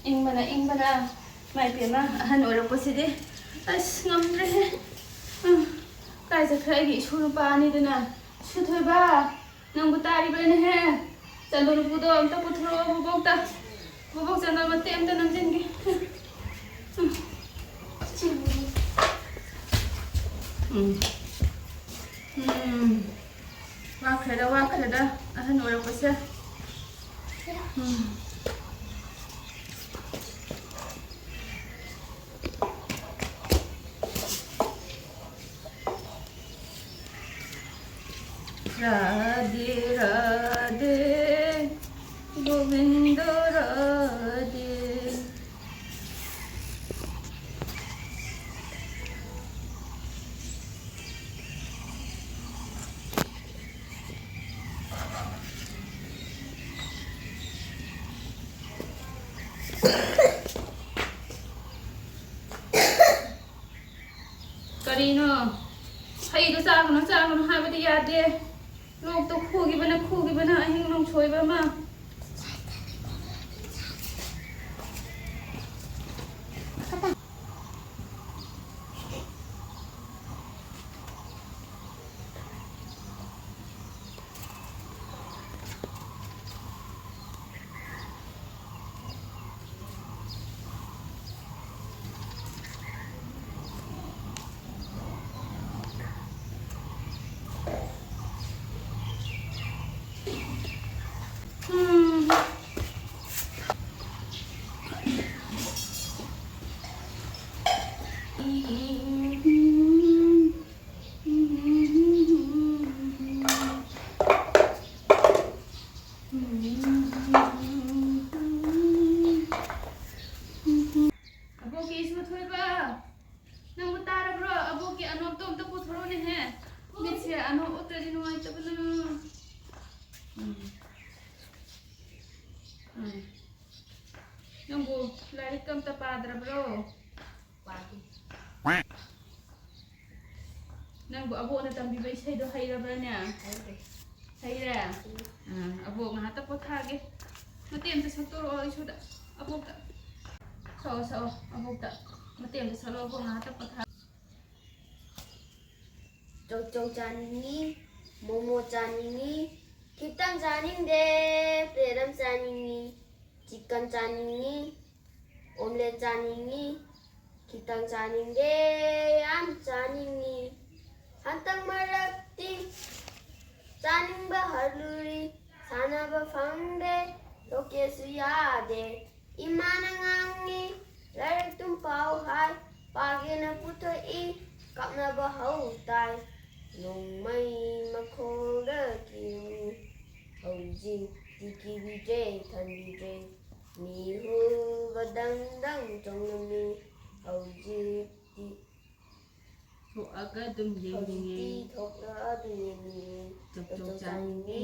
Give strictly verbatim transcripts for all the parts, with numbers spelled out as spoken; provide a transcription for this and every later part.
ꯏꯪꯕꯅ, ꯏꯪꯕꯅ, ꯏꯃꯥꯏ ꯄꯦꯝꯃ, ꯑꯍꯟ ꯑꯣꯏꯔꯛꯄꯁꯤꯗꯤ ꯑꯁ ꯉꯝꯗ꯭ꯔꯦꯍꯦ꯫ ꯎꯝ, ꯀꯥꯏ ꯆꯠꯈ꯭ꯔꯦ ꯑꯩꯒꯤ ꯏꯁꯨ ꯅꯨꯄꯥ ꯑꯅꯤꯗꯨꯅ? ꯁꯨꯊꯣꯏꯕ, ꯅꯪꯕꯨ ꯇꯥꯔꯤꯕ꯭ꯔꯥꯅꯦꯍꯦ? ꯆꯟꯗꯣꯟ ꯎꯄꯨꯗꯣ ꯑꯝꯇ ꯄꯨꯊꯣꯔꯛꯑꯣ ꯕꯣꯕꯣꯛꯇ꯫ ꯕꯣꯕꯣꯛ ꯆꯟꯗꯣꯟ ꯃꯇꯦꯛ ꯑꯝꯇ ꯅꯝꯖꯤꯟꯒꯦ꯫ ꯎꯝ꯫ ꯎꯝ꯫ ꯎꯝ꯫ ꯋꯥꯈ꯭ꯔꯦꯗ, ꯋꯥꯈ꯭ꯔꯦꯗ, ꯑꯍꯟ ꯑꯣꯏꯔꯛꯄꯁꯦ꯫ ꯎꯝ꯫ राधे राधे गोविंद राधे। ꯀꯔꯤꯅꯣ? ꯍꯩꯗꯣ ꯆꯥꯒꯅꯨ, ꯆꯥꯒꯅꯨ ꯍꯥꯏꯕꯗꯤ ꯌꯥꯗꯦ꯫ ꯂꯣꯛꯇꯣ ꯈꯨꯈꯤꯕꯅ, ꯈꯨꯈꯤꯕꯅ ꯑꯍꯤꯡ ꯅꯣꯡꯁꯣꯏꯕ ꯑꯃ꯫ ꯑꯕꯣꯛꯀꯤ ꯏꯁꯨ ꯊꯣꯏꯕ, ꯅꯪꯕꯨ ꯇꯥꯔꯕ꯭ꯔꯣ? ꯑꯕꯣꯛꯀꯤ ꯑꯅꯣꯞꯇꯣ ꯑꯝꯇ ꯄꯨꯊꯣꯔꯛꯎꯅꯦꯍꯦ꯫ ꯃꯤꯠꯁꯦ ꯑꯅꯣꯞ ꯎꯞꯇ꯭ꯔꯗꯤ ꯅꯨꯡꯉꯥꯏꯇꯕꯅ꯫ ꯎꯝ꯫ ꯎꯝ꯫ ꯅꯪꯕꯨ ꯂꯥꯏꯔꯤꯛꯀ ꯑꯝꯇ ꯄꯥꯗ꯭ꯔꯕ꯭ꯔꯣ? ꯄꯥꯗꯦ꯫ ꯅꯪꯕꯨ ꯑꯕꯣꯛꯅ ꯇꯝꯕꯤꯕ ꯏꯁꯩꯗꯣ ꯍꯩꯔꯕ꯭ꯔꯥꯅꯦ? ꯍꯩꯔꯦ꯫ ꯍꯩꯔꯦ? ꯎꯝ꯫ ꯑꯥ, ꯑꯕꯣꯛ ꯉꯥꯏꯍꯥꯛꯇ ꯄꯣꯊꯥꯒꯦ꯫ ꯃꯇꯦꯛ ꯑꯝꯇ ꯁꯛꯇꯣꯔꯛꯑꯣ ꯏꯁꯨꯗ, ꯑꯕꯣꯛꯇ꯫ ꯁꯛꯑꯣ, ꯁꯛꯑꯣ, ꯑꯕꯣꯛꯇ ꯃꯇꯦꯛ ꯑꯃ ꯁꯛꯂꯛꯑꯣ, ꯑꯕꯣꯛ ꯉꯥꯏꯍꯥꯛꯇ ꯄꯣꯊꯥ꯫ ꯆꯧꯆꯧ ꯆꯥꯅꯤꯡꯉꯤ, ꯃꯣꯃꯣ ꯆꯥꯅꯤꯡꯉꯤ, ꯈꯤꯇꯪ ꯆꯥꯅꯤꯡꯗꯦ, ꯄ꯭ꯂꯦꯠ ꯑꯃ ꯆꯥꯅꯤꯡꯉꯤ, ꯆꯤꯛꯀꯟ ꯆꯥꯅꯤꯡꯉꯤ, ꯑꯣꯝꯂꯦꯠ ꯆꯥꯅꯤꯡꯉꯤ, ꯈꯤꯇꯪ ꯆꯥꯅꯤꯡꯗꯦ, ꯌꯥꯝ ꯆꯥꯅꯤꯡꯉꯤ꯫ ꯍꯟꯇꯛ ꯃꯔꯛꯇꯤ ꯆꯥꯅꯤꯡꯕ ꯍꯜꯂꯨꯔꯤ, ꯁꯥꯟꯅꯕ ꯐꯪꯗꯦ, ꯂꯣꯀꯦꯁꯁꯨ ꯌꯥꯗꯦ꯫ ꯏꯃꯥꯅ ꯉꯥꯡꯉꯤ, ꯂꯥꯏꯔꯤꯛꯇꯨꯝ ꯄꯥꯎ ꯍꯥꯏ, ꯄꯥꯒꯦꯅ ꯄꯨꯊꯣꯛꯏ, ꯀꯞꯅꯕ ꯍꯧ ꯇꯥꯏ꯫ ꯅꯣꯡꯃꯩ ꯃꯈꯣꯜꯗ ꯀꯤꯔꯨꯝꯃꯤ, ꯍꯧꯖꯤꯛꯇꯤ ꯀꯤꯕꯤꯗ꯭ꯔꯦ, ꯈꯟꯕꯤꯗ꯭ꯔꯦ꯫ ꯃꯤꯍꯨꯜ ꯕꯗꯪ ꯗꯪ ꯆꯣꯡꯂꯝꯃꯤ, ꯍꯧꯖꯤꯛꯇꯤ ꯊꯣꯛꯑꯒ ꯑꯗꯨꯝ ꯌꯦꯡꯅꯤꯡꯉꯦ꯫ ꯍꯧꯖꯤꯛꯇꯤ ꯊꯣꯛꯂꯛꯑ ꯑꯗꯨꯝ ꯌꯦꯡꯅꯤꯡꯉꯦ꯫ ꯆꯧꯆꯧ ꯆꯧꯆꯧ ꯆꯥꯅꯤꯡꯉꯤ, ꯆꯥꯅꯤꯡꯉꯤ,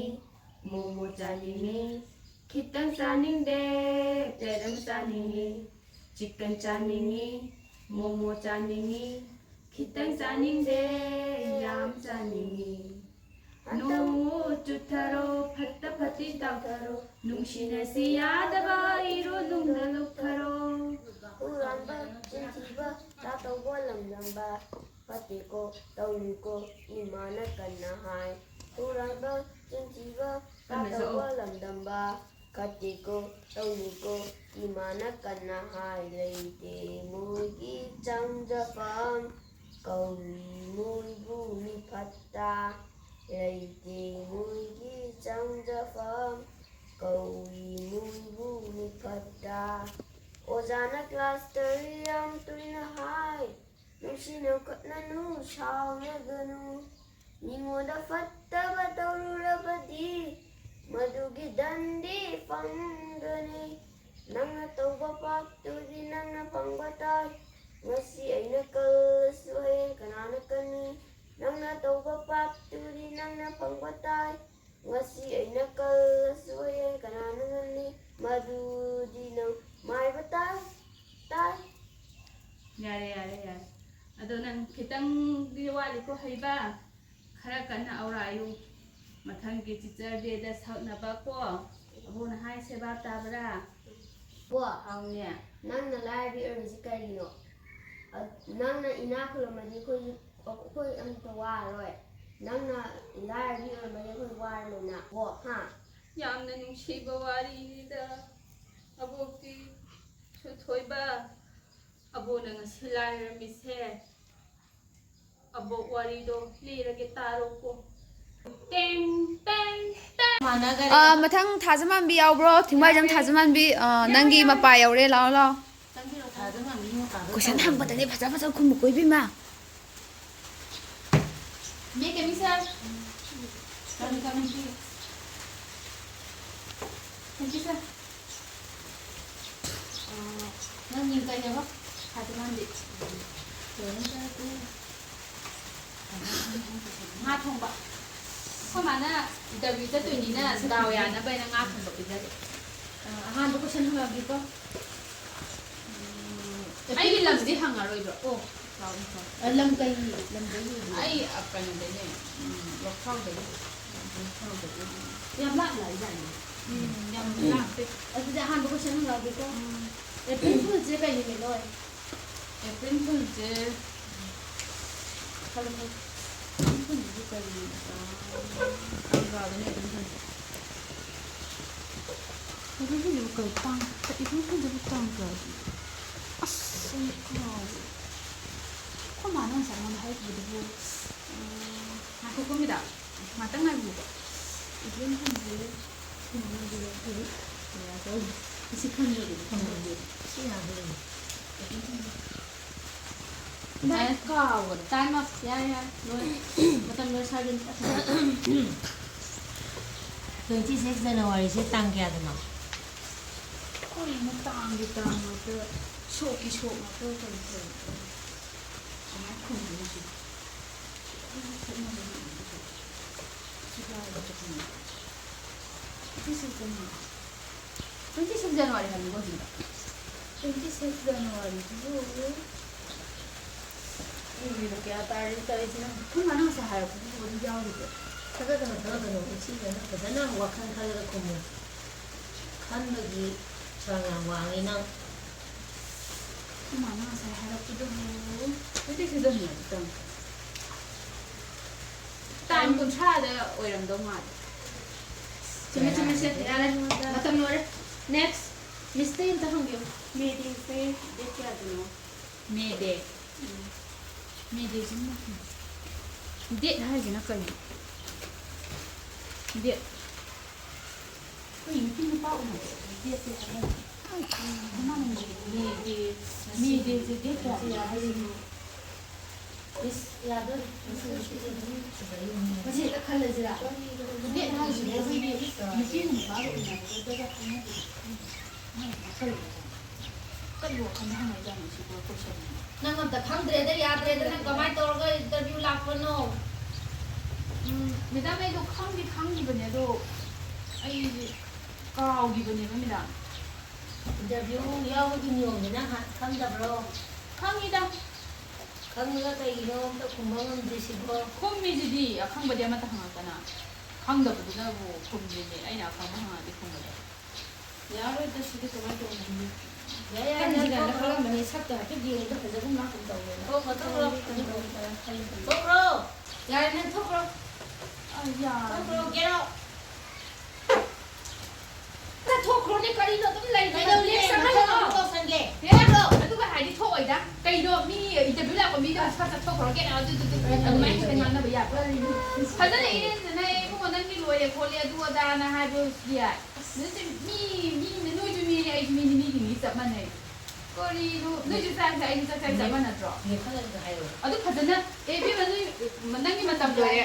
ꯃꯣꯃꯣ ꯆꯥꯅꯤꯡꯉꯤ꯫ ꯈꯤꯇꯪ ꯆꯥꯅꯤꯡꯗꯦ, ꯄ꯭ꯂꯦꯠ ꯑꯃ ꯆꯥꯅꯤꯡꯉꯤ꯫ ꯆꯤꯛꯀꯟ ꯆꯥꯅꯤꯡꯉꯤ, ꯃꯣꯃꯣ ꯆꯥꯅꯤꯡꯉꯤ꯫ ꯈꯤꯇꯪ ꯆꯥꯅꯤꯡꯗꯦ, ꯌꯥꯝ ꯆꯥꯅꯤꯡꯉꯤ꯫ ꯅꯣꯡ ꯆꯨꯊꯔꯣ, ꯐꯠꯇ ꯐꯠꯇꯤ ꯇꯥꯎꯊꯔꯣ꯫ ꯅꯨꯡꯁꯤꯅꯁꯤ ꯌꯥꯗꯕ ꯏꯔꯨ ꯅꯨꯡꯗ ꯂꯨꯞꯊꯔꯣ꯫ ꯍꯨꯔꯥꯟꯕ, ꯆꯤꯟꯊꯤꯕ, ꯇꯥꯇꯧꯕ ꯂꯝꯗꯝꯕ꯫ ꯐꯠꯇꯦꯀꯣ, ꯇꯧꯅꯨꯀꯣ, ꯏꯃꯥꯅ ꯀꯟꯅ ꯍꯥꯏ꯫ ꯍꯨꯔꯥꯟꯕ, ꯆꯤꯟꯊꯤꯕ, ꯀꯟꯅ ꯁꯛꯑꯣ꯫ ꯇꯥꯇꯧꯕ ꯂꯝꯗꯝꯕ꯫ ꯐꯠꯇꯦꯀꯣ, ꯇꯧꯅꯨꯀꯣ, ꯏꯃꯥꯅ ꯀꯟꯅ ꯍꯥꯏ꯫ ꯂꯩꯇꯦ ꯃꯣꯏꯒꯤ ꯆꯪꯖꯐꯝ, ꯀꯧꯏ ꯃꯣꯏꯕꯨ ꯃꯤ ꯐꯠꯇ꯫ ꯂꯩꯇꯦ ꯃꯣꯏꯒꯤ ꯆꯪꯖꯐꯝ, ꯀꯧꯏ ꯃꯣꯏꯕꯨ ꯃꯤ ꯐꯠꯇ꯫ ꯑꯣꯖꯥꯅ ꯀ꯭ꯂꯥꯁꯇ ꯌꯥꯝ ꯇꯣꯏꯅ ꯍꯥꯏ, ꯅꯨꯡꯁꯤꯅꯧ ꯈꯠꯅꯅꯨ ꯁꯥꯎꯅꯒꯅꯨ꯫ ꯃꯤꯉꯣꯟꯗ ꯐꯠꯇꯕ ꯇꯧꯔꯨꯔꯕꯗꯤ ꯃꯗꯨꯒꯤ ꯗꯟꯗꯤ ꯐꯪꯒꯅꯤ꯫ ꯅꯪꯅ ꯇꯧꯕ ꯄꯥꯞꯇꯨꯗꯤ ꯅꯪꯅ ꯐꯪꯕ ꯇꯥꯏ꯫ ꯉꯁꯤ ꯑꯩꯅ ꯀꯜꯂꯁꯨ ꯍꯌꯦꯡ ꯀꯅꯥꯅ ꯀꯟꯅꯤ? ꯅꯪꯅ ꯇꯧꯕ ꯄꯥꯞꯇꯨꯗꯤ ꯅꯪꯅ ꯐꯪꯕ ꯇꯥꯏ꯫ ꯉꯁꯤ ꯑꯩꯅ ꯀꯜꯂꯁꯨ ꯍꯌꯦꯡ ꯀꯅꯥꯅ ꯉꯝꯅꯤ? ꯃꯗꯨꯗꯤ ꯅꯪ ꯃꯥꯏꯕ ꯇꯥꯏ, ꯇꯥꯏ꯫ ꯌꯥꯔꯦ, ꯌꯥꯔꯦ, ꯌꯥꯔꯦ꯫ ꯑꯗꯣ ꯅꯪ ꯈꯤꯇꯪꯗꯤ ꯋꯥꯠꯂꯤꯀꯣ ꯍꯩꯕ꯫ ꯈꯔ ꯀꯟꯅ ꯑꯧꯔꯥꯏꯌꯨ꯫ ꯃꯊꯪꯒꯤ ꯇꯤꯆꯔ ꯗꯦꯗ ꯁꯛꯅꯕ ꯀꯣ꯫ ꯑꯕꯣꯛꯅ ꯍꯥꯏꯁꯦ ꯚꯥꯞ ꯇꯥꯕ꯭ꯔꯥ? ꯕꯣ, ꯍꯥꯎꯅꯦ꯫ ꯅꯪꯅ ꯂꯥꯏꯔꯕꯤ ꯑꯣꯏꯔꯤꯁꯤ ꯀꯔꯤꯒꯤꯅꯣ? ꯑ, ꯅꯪꯅ ꯏꯅꯥꯛ ꯈꯨꯜꯂꯝꯃꯗꯤ ꯑꯩꯈꯣꯏ, ꯑꯩꯈꯣꯏ ꯑꯝꯇ ꯋꯥꯔꯣꯏ꯫ ꯅꯪꯅ ꯂꯥꯏꯔꯕꯤ ꯑꯣꯏꯔꯝꯃꯗꯤ ꯑꯩꯈꯣꯏ ꯋꯥꯔꯅꯤꯅ꯫ ꯕꯣ, ꯍꯥ? ꯌꯥꯝꯅ ꯅꯨꯡꯁꯤꯕ ꯋꯥꯔꯤꯅꯤꯗ, ꯑꯕꯣꯛꯇꯤ꯫ ꯁꯨꯊꯣꯏꯕ, ꯑꯕꯣꯅ ꯉꯁꯤ ꯂꯥꯏꯔꯝꯃꯤꯁꯦ꯫ ꯑꯕꯣꯛ ꯋꯥꯔꯤꯗꯣ ꯂꯤꯔꯒꯦ ꯇꯥꯔꯣꯀꯣ꯫ ꯇꯦꯡ, ꯇꯦꯡ, ꯇꯦꯡ꯫ ꯃꯥꯟꯅꯒꯔꯦ꯫ ꯑ, ꯃꯊꯪ ꯊꯥꯖꯃꯥꯟꯕꯤ ꯌꯥꯎꯕ꯭ꯔꯣ? ꯊꯤꯡꯕꯥꯏꯖꯝ ꯊꯥꯖꯃꯥꯟꯕꯤ, ꯑ, ꯅꯪꯒꯤ ꯃꯄꯥ ꯌꯧꯔꯦ, ꯂꯥꯛꯑꯣ, ꯂꯥꯛꯑꯣ꯫ ꯆꯪꯕꯤꯔꯣ, ꯊꯥꯖꯃꯥꯟꯕꯤ ꯃꯄꯥꯗꯣ ꯀꯣꯏꯁꯟ ꯆꯪꯕꯤꯔꯣ꯫ ꯍꯪꯕꯗꯅꯦ ꯐꯖ ꯐꯖ ꯈꯨꯝꯃꯨꯀꯣ, ꯏꯕꯦꯝꯃ꯫ ꯃꯦ ꯀꯃꯤꯡ, ꯁꯥꯔ꯫ ꯀꯃꯤꯡ, ꯀꯃꯤꯡ, ꯄ꯭ꯂꯤꯖ꯫ Thank you, sir. ꯑ, ꯅꯪ ꯃꯤꯡ ꯀꯔꯤ ꯍꯥꯏꯕ? ꯐꯥꯇꯤꯃꯥꯟꯕꯤ꯫ ꯉꯥ ꯊꯣꯡꯕ꯫ ꯑꯩꯈꯣꯏ ꯃꯥꯅ interview ꯆꯠꯇꯣꯏꯅꯤꯅ ꯗꯥꯎ ꯌꯥꯅꯕ ꯍꯥꯏꯅ ꯉꯥ ꯊꯣꯡꯕ ꯄꯤꯖꯔꯦ꯫ ꯑ, ꯑꯍꯥꯟꯕ question ꯍꯪꯉꯛꯑꯒꯦꯀꯣ꯫ ꯎꯝ, ꯑꯩꯒꯤ ꯂꯝꯗꯤ ꯍꯪꯉꯔꯣꯏꯗ꯭ꯔꯣ? ꯑꯣ, ꯀꯥꯎꯏ, ꯀꯥꯎꯏ꯫ ꯑ, ꯂꯝ ꯀꯩ, ꯂꯝꯗꯒꯤ ꯑꯣꯏꯗꯣꯏꯅꯣ? ꯑꯩ, ꯑ, ꯀꯩꯅꯣꯗꯩꯅꯦ, ꯎꯝ, ꯂꯣꯛꯊꯥꯎꯗꯒꯤ꯫ ꯂꯣꯛꯊꯥꯎꯗꯒꯤ꯫ ꯌꯥꯝ ꯂꯥꯞꯅ ꯂꯥꯛꯏꯖꯥꯠꯅꯤ꯫ ꯎꯝ, ꯌꯥꯝ ꯂꯥꯞꯄꯦ꯫ ꯑꯗꯨꯗꯤ ꯑꯍꯥꯟꯕ question ꯍꯪꯉꯛꯑꯒꯦꯀꯣ꯫ ꯎꯝ꯫ April Foolꯁꯦ ꯀꯩ ꯅꯨꯃꯤꯠꯅꯣ? April Foolꯁꯦ ꯈꯜꯂꯨ, ꯈꯜꯂꯨ꯫ April Foolꯁꯤꯕꯨ ꯀꯔꯤ ꯅꯨꯃꯤꯠꯅꯣ? ꯑꯩ ꯀꯥꯎꯔꯦꯅꯦ April Foolꯁꯦ꯫ April Foolꯁꯤꯕꯨ ꯀꯔꯤ ꯇꯥꯡ, April Foolꯁꯤꯕꯨ ꯇꯥꯡ ꯀꯌꯥꯒꯤꯅꯣ? ꯑꯁ, ꯑꯩ ꯀꯥꯎꯔꯦ꯫ ꯑꯩꯈꯣꯏ ꯃꯥꯅ ꯉꯁꯥꯏ ꯑꯩꯉꯣꯟꯗ ꯍꯥꯏꯔꯛꯈꯤꯕꯗꯨꯕꯨ, ꯎꯝ, ꯉꯥꯏꯈꯣꯀꯣ ꯃꯦꯗꯥꯝ, ꯉꯥꯛꯇꯪ ꯉꯥꯏꯕꯤꯌꯨꯀꯣ꯫ April Foolꯁꯦ ꯀꯩꯅꯣ ꯑꯣꯏꯗꯣꯏꯔꯥ? ꯀꯔꯤ? ꯀꯩꯅꯣ ꯇꯧꯔꯤ꯫ ꯑꯁꯤ ꯈꯟꯕꯒꯤꯗꯤ ꯈꯪꯗꯦ꯫ ꯁꯤ ꯌꯥꯗꯣꯏꯅꯦ꯫ April Foolꯁꯦ꯫ ꯚꯥꯏ, ꯀꯥꯎꯒ꯭ꯔꯦ꯫ Time up꯫ ꯌꯥꯔꯦ, ꯌꯥꯔꯦ꯫ ꯂꯣꯏꯔꯦ꯫ ꯃꯇꯝ ꯂꯣꯏꯁꯜꯂꯦ꯫ Twenty six Januaryꯁꯦ ꯇꯥꯡ ꯀꯌꯥꯗꯅꯣ? ꯀꯔꯤꯅꯣ ꯇꯥꯡꯒꯤ ꯇꯥꯡ ꯉꯥꯛꯇ, ꯁꯣꯛꯀꯤ ꯁꯣꯛ ꯉꯥꯛꯇ ꯀꯔꯤ ꯇꯧꯔꯤꯅꯣ? ꯀꯃꯥꯏ ꯈꯨꯝꯗꯣꯏꯅꯣ ꯁꯤꯗꯤ? ꯈꯤꯇꯪ ꯈꯦꯠꯅꯕ ꯂꯩꯕꯁꯦ꯫ ꯁꯤ ꯀꯥꯏꯗ ꯆꯠꯈꯤꯅꯣ? Twenty six January꯫ Twenty six January ꯍꯥꯏꯕꯅꯤꯀꯣ ꯍꯧꯖꯤꯛ꯫ Twenty six Januaryꯁꯤꯕꯨ ꯏꯕ ꯀꯌꯥ ꯇꯥꯔꯤ ꯇꯧꯔꯤꯁꯤꯅ? ꯑꯩꯈꯣꯏ ꯃꯥꯅ ꯉꯁꯥꯏ ꯍꯥꯏꯔꯛꯄꯗꯨꯕꯨ ꯑꯗꯨ ꯌꯥꯎꯔꯤꯕ꯭ꯔꯣ? ꯊꯥꯒꯠꯀꯅꯨ, ꯊꯥꯒꯠꯀꯅꯨ, ꯅꯤꯡꯁꯤꯡꯗꯅ ꯐꯖꯅ ꯋꯥꯈꯜ ꯈꯜꯂꯒ ꯈꯨꯝꯃꯨ꯫ ꯈꯟꯕꯒꯤ ꯈꯔ ꯌꯥꯝ ꯋꯥꯡꯉꯤ ꯅꯪ꯫ ꯏꯃꯥꯅ ꯉꯁꯥꯏ ꯍꯥꯏꯔꯛꯄꯗꯨꯕꯨ꯫ ꯑꯗꯨꯗꯤ ꯁꯤꯖꯟꯅꯦ ꯑꯃꯨꯛꯇꯪ꯫ ꯇꯥꯡ ꯀꯨꯟꯊ꯭ꯔꯥꯗ ꯑꯣꯏꯔꯝꯗꯧ ꯃꯥꯜꯂꯦ꯫ ꯆꯨꯝꯃꯦ, ꯆꯨꯝꯃꯦ, ꯁꯦ꯫ ꯌꯥꯔꯦ꯫ ꯃꯇꯝ ꯂꯣꯏꯔꯦ꯫ Next꯫ Miss ꯇꯩ ꯑꯝꯇ ꯍꯪꯕꯤꯌꯨ꯫ May Day ꯁꯦ date ꯀꯌꯥꯗꯅꯣ? May Day꯫ May Day ꯁꯤꯅ ꯀꯩꯅꯣ? Date ꯍꯥꯏꯁꯤꯅ ꯀꯩꯅꯣ? Date꯫ ꯑꯩꯈꯣꯏ ꯅꯨꯄꯤ ꯅꯨꯄꯥ ꯎꯅꯕꯗꯗꯤ date ꯁꯦ ꯍꯥꯏꯅꯩ꯫ ꯃꯃꯥꯡꯒꯤ May Day, May Day ꯁꯦ date ꯀꯌꯥꯗꯅꯣ ꯍꯥꯏꯁꯤꯕꯨ? Miss, ꯌꯥꯗꯣꯔꯦ꯫ ꯃꯁꯤ ꯍꯦꯛꯇ ꯈꯜꯂꯁꯤꯔꯥ? Date ꯍꯥꯏꯁꯤꯗꯤ ꯑꯩꯈꯣꯏꯒꯤ ꯅꯨꯄꯤꯒ ꯅꯨꯄꯥꯒ ꯎꯅꯕꯗꯨꯗꯒ ꯍꯥꯏꯅꯕꯗꯣ꯫ ꯃꯥꯅ ꯈꯜꯂꯤꯕ ꯀꯔꯤ ꯋꯥꯈꯜꯗ ꯍꯪꯉꯛꯏꯖꯥꯠꯅꯣ ꯁꯤꯕꯨ question ꯁꯤꯕꯣ? ꯅꯪ ꯑꯝꯇ ꯈꯪꯗ꯭ꯔꯦꯗ, ꯌꯥꯗ꯭ꯔꯦꯗ, ꯅꯪ ꯀꯃꯥꯏꯅ ꯇꯧꯔꯒ interview ꯂꯥꯛꯄꯅꯣ? ꯎꯝ, madam, ꯑꯩꯗꯣ ꯈꯪꯗꯤ ꯈꯪꯈꯤꯕꯅꯦ, ꯑꯗꯣ ꯑꯩ ꯀꯥꯎꯈꯤꯕꯅꯦꯕ, madam꯫ Interview ꯌꯥꯎꯕꯒꯤ ꯅꯤꯌꯣꯝꯗꯤ ꯅꯪ ꯍꯥꯟꯅ ꯈꯪꯗꯕ꯭ꯔꯣ? ꯈꯪꯉꯤꯗ꯫ ꯈꯪꯉꯒ ꯀꯩꯒꯤꯅꯣ ꯑꯝꯇ ꯈꯨꯝꯕ ꯉꯝꯗ꯭ꯔꯤꯁꯤꯕꯣ? ꯈꯨꯝꯃꯤꯁꯤꯗꯤ, ꯑꯈꯪꯕꯗꯤ ꯑꯃꯠꯇ ꯍꯪꯉꯛꯇꯅ꯫ ꯈꯪꯗꯕꯗꯨꯅꯕꯨ ꯈꯨꯝꯗ꯭ꯔꯤꯅꯦ, ꯑꯩꯅ ꯑꯈꯪꯕ ꯍꯪꯉꯛꯑꯗꯤ ꯈꯨꯝꯒꯗꯕ꯫ ꯌꯥꯔꯣꯏꯗ, ꯁꯤꯗꯤ ꯀꯃꯥꯏꯅ ꯇꯧꯅꯤ? ꯌꯥꯏ, ꯌꯥꯏ, ꯈꯟꯁꯤꯗ ꯅꯪ ꯈꯜꯂꯝꯕꯅꯤ, ꯁꯛꯇ ꯍꯥꯏꯐꯦꯠ ꯌꯦꯡꯕꯗ ꯐꯖꯕ ꯉꯥꯛꯀꯨꯝ ꯇꯧꯋꯦꯅ꯫ ꯊꯣꯛꯈ꯭ꯔꯣ, ꯊꯣꯛꯈ꯭ꯔꯣ꯫ ꯊꯣꯛꯈ꯭ꯔꯣ꯫ ꯌꯥꯔꯦ, ꯅꯪ ꯊꯣꯛꯈ꯭ꯔꯣ꯫ ꯑ, ꯌꯥꯔꯦ꯫ ꯊꯣꯛꯈ꯭ꯔꯣ, get out꯫ ꯆꯠꯊꯣꯛꯈ꯭ꯔꯣꯅꯦ, ꯀꯔꯤꯅꯣ ꯑꯗꯨꯝ ꯂꯩꯗꯣꯏꯗꯣ? ꯀꯩꯗꯧꯔꯤ? Next ꯑꯃ ꯃꯊꯪ ꯍꯪꯉꯣ꯫ ꯑꯃꯨꯛ ꯇꯧꯁꯟꯒꯦ꯫ ꯍꯦꯔꯥ, ꯑꯗꯨꯒ ꯍꯥꯏꯗꯤ ꯊꯣꯛꯑꯣꯏꯗ꯫ ꯀꯩꯅꯣ, ꯃꯤ interview ꯂꯥꯛꯄ ꯃꯤꯗꯣ ꯁꯠ ꯆꯠꯊꯣꯛꯈ꯭ꯔꯣ, get out, ꯑꯗꯨ, ꯑꯗꯨ, ꯑꯗꯨ, ꯑꯗꯨꯃꯥꯏꯅ ꯈꯤꯇꯪ ꯉꯥꯡꯅꯕ ꯌꯥꯕ꯭ꯔꯣ? ꯐꯖꯅ ꯏꯔꯦꯟꯖꯅ, "ꯑꯦ, ꯏꯕꯨꯡꯉꯣ, ꯅꯪꯒꯤ ꯂꯣꯏꯔꯦ ꯈꯣꯠꯂꯦ, ꯑꯗꯨ ꯑꯗꯥꯅ" ꯍꯥꯏꯕꯁꯨ ꯌꯥꯏ꯫ ꯅꯠꯇꯦ, ꯃꯤ, ꯃꯤ, ꯅꯣꯏꯁꯨ ꯃꯤꯅꯤ, ꯑꯩꯁꯨ ꯃꯤꯅꯤ, ꯃꯤꯒꯤ ꯃꯤ ꯆꯞ ꯃꯥꯟꯅꯩ꯫ ꯀꯔꯤꯅꯣ? ꯅꯣꯏꯁꯨ ꯆꯥꯛꯁꯦ ꯑꯩꯁꯨ ꯆꯥꯛ ꯆꯥꯏ ꯆꯞ ꯃꯥꯟꯅꯗ꯭ꯔꯣ? ꯅꯦ ꯈꯜꯂꯒ ꯍꯥꯏꯌꯣ꯫ ꯑꯗꯨ ꯐꯖꯅ, "ꯑꯦ, ꯏꯕꯦꯝꯃ, ꯅꯣꯏ, ꯅꯪꯒꯤ ꯃꯇꯝ ꯂꯣꯏꯔꯦ꯫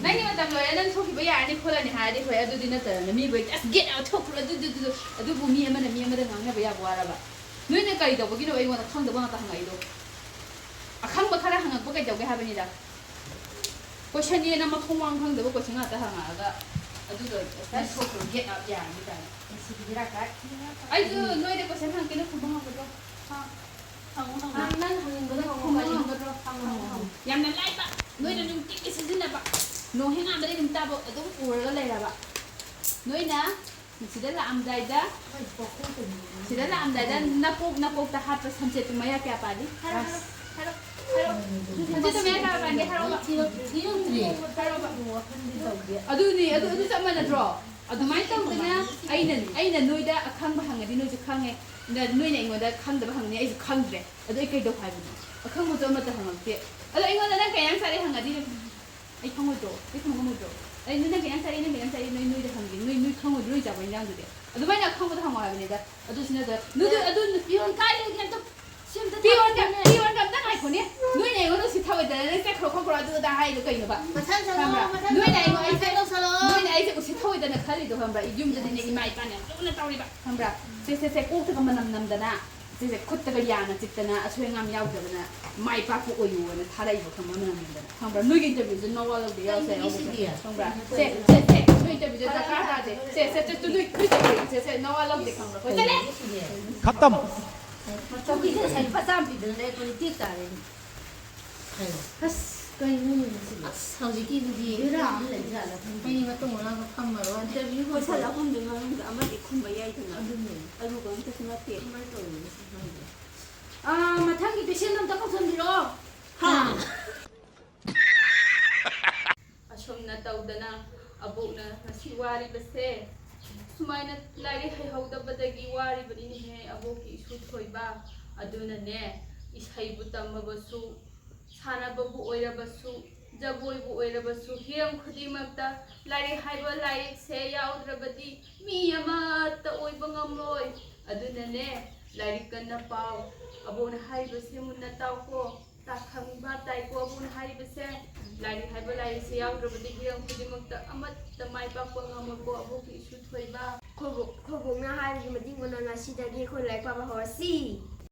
ꯅꯪꯒꯤ ꯃꯇꯝ ꯂꯣꯏꯔꯦ, ꯅꯪ ꯊꯣꯛꯈꯤꯕ ꯌꯥꯔꯅꯤ ꯈꯣꯠꯂꯅꯤ" ꯍꯥꯏꯔꯗꯤ ꯐꯩ꯫ ꯑꯗꯨꯗꯤ ꯅꯠꯇꯗꯅ ꯃꯤꯕꯨ ꯍꯦꯛꯇ, "ꯑꯁ, get out, ꯊꯣꯛꯈ꯭ꯔꯣ, ꯑꯗꯨ, ꯑꯗꯨ, ꯑꯗꯨ, ꯑꯗꯨ"꯫ ꯑꯗꯨꯕꯨ ꯃꯤ ꯑꯃꯅ ꯃꯤ ꯑꯃꯗ ꯉꯥꯡꯅꯕ ꯌꯥꯕ ꯋꯥꯔꯕ? ꯅꯣꯏꯅ ꯀꯔꯤ ꯇꯧꯕꯒꯤꯅꯣ ꯑꯩꯉꯣꯟꯗ ꯈꯪꯗꯕ ꯉꯥꯛꯇ ꯍꯪꯉꯛꯏꯗꯣ? ꯑꯈꯪꯕ ꯈꯔ ꯍꯪꯉꯛꯄ ꯀꯩꯗꯧꯒꯦ ꯍꯥꯏꯕꯅꯤꯗ꯫ Question ꯅꯦꯅ ꯃꯊꯣꯡ ꯃꯔꯝ ꯈꯪꯗꯕ question ꯉꯥꯛꯇ ꯍꯪꯉꯛꯑꯒ ꯑꯗꯨꯗꯣ ꯅꯪ ꯊꯣꯛꯈ꯭ꯔꯣ, get out ꯌꯥꯔꯅꯤ ꯀꯥꯏꯅ꯫ ꯃꯁꯤꯗꯤ ꯕꯦꯔꯥ ꯀꯥꯏ꯫ ꯑꯩꯁꯨ ꯅꯣꯏꯗ question ꯍꯪꯉꯛꯀꯦ, ꯅꯪ ꯈꯨꯝꯕ ꯉꯝꯒꯗ꯭ꯔꯣ? ꯍꯪꯉꯣ, ꯍꯪꯉꯣ꯫ ꯅꯪ, ꯅꯪ ꯍꯪꯅꯤꯡꯕꯗꯣ ꯅꯪ ꯈꯨꯝꯕ ꯍꯪꯉꯣ꯫ ꯉꯝꯒꯗ꯭ꯔꯣ? ꯍꯪꯉꯣ, ꯍꯪꯉꯣ, ꯍꯪꯉꯣ꯫ ꯌꯥꯝꯅ ꯂꯥꯏꯕ, ꯅꯣꯏꯅ ꯅꯨꯡꯇꯤꯒꯤ ꯁꯤꯖꯤꯟꯅꯕ, ꯅꯣꯡ ꯍꯦꯛ ꯉꯥꯟꯕꯗ ꯑꯗꯨꯝ ꯇꯥꯕ, ꯑꯗꯨꯝ ꯎꯔꯒ ꯂꯩꯔꯕ꯫ ꯅꯣꯏꯅ ꯁꯤꯗ ꯂꯥꯛꯑꯝꯗꯥꯏꯗ, ꯁꯤꯗ ꯂꯥꯛꯑꯝꯗꯥꯏꯗ ꯅꯀꯣꯛ, ꯅꯀꯣꯛꯇ ꯍꯥꯞꯄ ꯁꯝꯆꯦꯠꯇꯨ ꯃꯌꯥ ꯀꯌꯥ ꯄꯥꯜꯂꯤ? ꯍꯥꯏꯔꯣ, ꯍꯥꯏꯔꯣ, ꯍꯥꯏꯔꯣ, ꯍꯥꯏꯔꯣ꯫ ꯁꯝꯆꯦꯠꯇꯨ ꯃꯌꯥ ꯀꯌꯥ ꯄꯥꯟꯒꯦ? ꯍꯥꯏꯔꯣꯕ꯫ ꯍꯥꯏꯔꯣꯕ꯫ ꯑꯗꯨꯅꯤ, ꯑꯗꯨ, ꯑꯗꯨ ꯆꯞ ꯃꯥꯟꯅꯗ꯭ꯔꯣ? ꯑꯗꯨꯃꯥꯏꯅ ꯇꯧꯗꯅ ꯑꯩꯅ, ꯑꯩꯅ ꯅꯣꯏꯗ ꯑꯈꯪꯕ ꯍꯪꯉꯗꯤ ꯅꯣꯏꯁꯨ ꯈꯪꯉꯦ, ꯅ-, ꯅꯣꯏꯅ ꯑꯩꯉꯣꯟꯗ ꯈꯪꯗꯕ ꯍꯪꯉꯅꯤ, ꯑꯩꯁꯨ ꯈꯪꯗ꯭ꯔꯦ꯫ ꯑꯗꯨ ꯑꯩ ꯀꯩꯗꯧ ꯍꯥꯏꯕꯅꯣ? ꯑꯈꯪꯕꯁꯨ ꯑꯃꯠꯇ ꯍꯪꯉꯛꯇꯦ꯫ ꯑꯗꯣ ꯑꯩꯉꯣꯟꯗ ꯅꯪ ꯀꯩ ꯌꯥꯝ ꯆꯥꯔꯦ ꯍꯪꯉꯗꯤ ꯑꯩ ꯈꯪꯉꯣꯏꯗ꯭ꯔꯣ? ꯑꯩ ꯈꯪꯕ ꯉꯝꯃꯣꯏꯗ꯭ꯔꯣ? ꯑꯩ ꯅꯪ ꯀꯩ ꯌꯥꯝ ꯆꯥꯔꯦ, ꯅꯪ ꯀꯩ ꯌꯥꯝ ꯆꯥꯔꯦ, ꯅꯣꯏ ꯅꯣꯏꯗ ꯍꯪꯒꯦ꯫ ꯅꯣꯏ, ꯅꯣꯏ ꯈꯪꯉꯣꯏꯗ꯭ꯔꯣ ꯅꯣꯏ ꯆꯥꯕ ꯏꯟꯖꯥꯡꯗꯨꯗꯤ? ꯑꯗꯨꯃꯥꯏꯅ ꯑꯈꯪꯕꯗ ꯍꯪꯉꯣ ꯍꯥꯏꯕꯅꯤꯗ꯫ ꯑꯗꯨꯁꯨ ꯅꯠꯇ꯭ꯔ-, ꯅꯣꯏꯗꯨ-, ꯑꯗꯨ ꯄꯤꯌꯣꯟ ꯀꯥꯏꯗꯒꯤ ꯑꯝꯇ ꯁꯤ ꯑꯝꯇ ꯄꯤꯌꯣꯟꯒ, ꯊꯥꯗꯣꯛꯑꯣꯅꯦ꯫ ꯄꯤꯌꯣꯟꯒ ꯑꯝꯇ ꯉꯥꯏꯈꯣꯅꯦ꯫ ꯅꯣꯏꯅ ꯑꯩꯉꯣꯟꯗ ꯎꯁꯤꯠ ꯊꯑꯣꯏꯗꯅ ꯅꯪ ꯆꯠꯈ꯭ꯔꯣ ꯈꯣꯠꯈ꯭ꯔꯣ ꯑꯗꯨ ꯑꯗꯥ ꯍꯥꯏꯗꯣ ꯀꯩꯅꯣꯕ? ꯃꯊꯪ ꯆꯠꯂꯣ, ꯈꯪꯕ꯭ꯔꯥ? ꯃꯊꯪ ꯅꯣꯏꯅ ꯆꯠꯂꯣ, ꯑꯩꯉꯣꯟ-, ꯑꯩꯁꯦ, ꯃꯊꯪ ꯆꯠꯂꯣ꯫ ꯅꯣꯏꯅ ꯑꯩꯁꯦ ꯎꯁꯤꯠ ꯊꯑꯣꯏꯗꯅ ꯈꯜꯂꯤꯗꯣ ꯈꯪꯕ꯭ꯔꯥ? ꯌꯨꯝꯗꯗꯤꯅꯦ ꯏꯃꯥ ꯏꯄꯥꯅ ꯌꯥꯝ ꯂꯨꯅ ꯇꯧꯔꯤꯕ, ꯈꯪꯕ꯭ꯔꯥ? ꯁꯦ, ꯁꯦ, ꯁꯦ, ꯀꯣꯛꯇꯒ ꯃꯅꯝ ꯅꯝꯗꯅ, ꯁꯤꯁꯦ ꯈꯨꯠꯇꯒ ꯌꯥꯅ ꯆꯤꯛꯇꯅ ꯑꯁꯣꯏ ꯑꯉꯥꯝ ꯌꯥꯎꯗꯕꯅ ꯃꯥꯏ ꯄꯥꯛꯄ ꯑꯣꯏꯌꯨꯅ ꯊꯥꯔꯛꯏꯕ, ꯈꯪꯕ꯭ꯔꯥ? ꯃꯅꯝ ꯅꯝꯗꯅ, ꯈꯪꯕ꯭ꯔꯥ? ꯅꯣꯏꯒꯤ interviewꯁꯦ ꯅꯋꯥ ꯂꯧꯗꯦ, ꯌꯥꯎꯁꯦ, ꯀꯩꯅꯣ ꯌꯥꯎꯁꯦ, ꯁꯤꯗꯤ? ꯈꯪꯕ꯭ꯔꯥ? ꯁꯦ, ꯁꯦ, ꯁꯦ, ꯅꯣꯏ interviewꯁꯦ ꯗꯔꯀꯥꯔ ꯇꯥꯗꯦ꯫ ꯁꯦ, ꯁꯦ, ꯁꯦ, ꯁꯦ, ꯅꯣꯏ, ꯅꯣꯏ interviewꯁꯦ, ꯁꯦ, ꯅꯋꯥ ꯂꯧꯗꯦ, ꯈꯪꯕ꯭ꯔꯥ? ꯍꯣꯏ, ꯆꯠꯂꯦ꯫ ꯈꯇꯝ꯫ ꯃꯆꯧꯕꯤꯁꯦ ꯉꯁꯥꯏ ꯂꯨꯄꯥ ꯆꯥꯝꯃ ꯄꯤꯕꯗꯨꯅ ꯂꯩꯔꯛꯄꯅꯤ, ꯇꯦꯛ ꯇꯥꯔꯦꯅꯦ꯫ ꯀꯩꯅꯣ? ꯑꯁ, ꯀꯩꯅꯣꯅꯦ ꯁꯤꯗꯤ? ꯑꯁ, ꯍꯧꯖꯤꯛꯀꯤꯗꯨꯗꯤ ꯕꯦꯔꯥ ꯑꯃ ꯂꯩꯕꯖꯥꯠꯂ ꯈꯪꯗꯦ꯫ ꯑꯩꯗꯤ ꯃꯇꯨꯡ ꯃꯅꯥꯎꯒ ꯐꯝꯃꯔꯣꯏ꯫ Interview ꯀꯣꯏꯁꯟ ꯑꯍꯨꯝꯗꯨꯒꯤ ꯃꯅꯨꯡꯗ ꯑꯃꯗꯤ ꯈꯨꯝꯕ ꯌꯥꯏꯗꯅ꯫ ꯑꯗꯨꯅꯦ꯫ ꯑꯔꯨꯕ ꯑꯝꯇꯁꯨ ꯅꯠꯇꯦ꯫ ꯀꯃꯥꯏꯅ ꯇꯧꯔꯤꯅꯣ ꯁꯤ ꯈꯪꯗꯦ꯫ ꯑꯥ, ꯃꯊꯪꯒꯤ patient ꯑꯝꯇ ꯀꯧꯁꯟꯕꯤꯔꯛꯑꯣ꯫ ꯍꯥ? ꯑꯁꯨꯝꯅ ꯇꯧꯗꯅ ꯑꯕꯣꯛꯅ ꯉꯁꯤ ꯋꯥꯔꯤꯕꯁꯦ, ꯁꯨꯃꯥꯏꯅ ꯂꯥꯏꯔꯤꯛ ꯍꯩꯍꯧꯗꯕꯗꯒꯤ ꯋꯥꯔꯤꯕꯅꯤꯅꯦꯍꯦ ꯑꯕꯣꯛꯀꯤ ꯏꯁꯨ ꯊꯣꯏꯕ꯫ ꯑꯗꯨꯅꯅꯦ, ꯏꯁꯩꯕꯨ ꯇꯝꯃꯕꯁꯨ, ꯁꯥꯟꯅꯕꯕꯨ ꯑꯣꯏꯔꯕꯁꯨ, ꯖꯒꯣꯏꯕꯨ ꯑꯣꯏꯔꯕꯁꯨ, ꯍꯤꯔꯝ ꯈꯨꯗꯤꯡꯃꯛꯇ ꯂꯥꯏꯔꯤꯛ ꯍꯥꯏꯕ ꯂꯥꯏꯔꯤꯛꯁꯦ ꯌꯥꯎꯗ꯭ꯔꯕꯗꯤ ꯃꯤ ꯑꯃꯠꯇ ꯑꯣꯏꯕ ꯉꯝꯂꯣꯏ꯫ ꯑꯗꯨꯅꯅꯦ, ꯂꯥꯏꯔꯤꯛ ꯀꯟꯅ ꯄꯥꯎ꯫ ꯑꯕꯣꯛꯅ ꯍꯥꯏꯔꯤꯕꯁꯦ ꯃꯨꯟꯅ ꯇꯥꯎꯀꯣ꯫ ꯇꯥꯈꯪ ꯚꯥꯞ ꯇꯥꯏꯀꯣ ꯑꯕꯣꯛꯅ ꯍꯥꯏꯔꯤꯕꯁꯦ? ꯂꯥꯏꯔꯤꯛ ꯍꯥꯏꯕ ꯂꯥꯏꯔꯤꯛꯁꯦ ꯌꯥꯎꯗ꯭ꯔꯕꯗꯤ ꯍꯤꯔꯝ ꯈꯨꯗꯤꯡꯃꯛꯇ ꯑꯃꯠꯇ ꯃꯥꯏ ꯄꯥꯛꯄ ꯉꯝꯃꯣꯏꯀꯣ ꯑꯕꯣꯛꯀꯤ ꯏꯁꯨ ꯊꯣꯏꯕ꯫ ꯈꯣꯏꯕꯣꯛ-, ꯈꯣꯏꯕꯣꯛꯅ ꯍꯥꯏꯕꯒꯤ ꯃꯇꯨꯡ ꯏꯟꯅ ꯉꯁꯤꯗꯒꯤ ꯑꯩꯈꯣꯏ ꯂꯥꯏꯔꯤꯛ ꯄꯥꯕ ꯍꯧꯔꯁꯤ꯫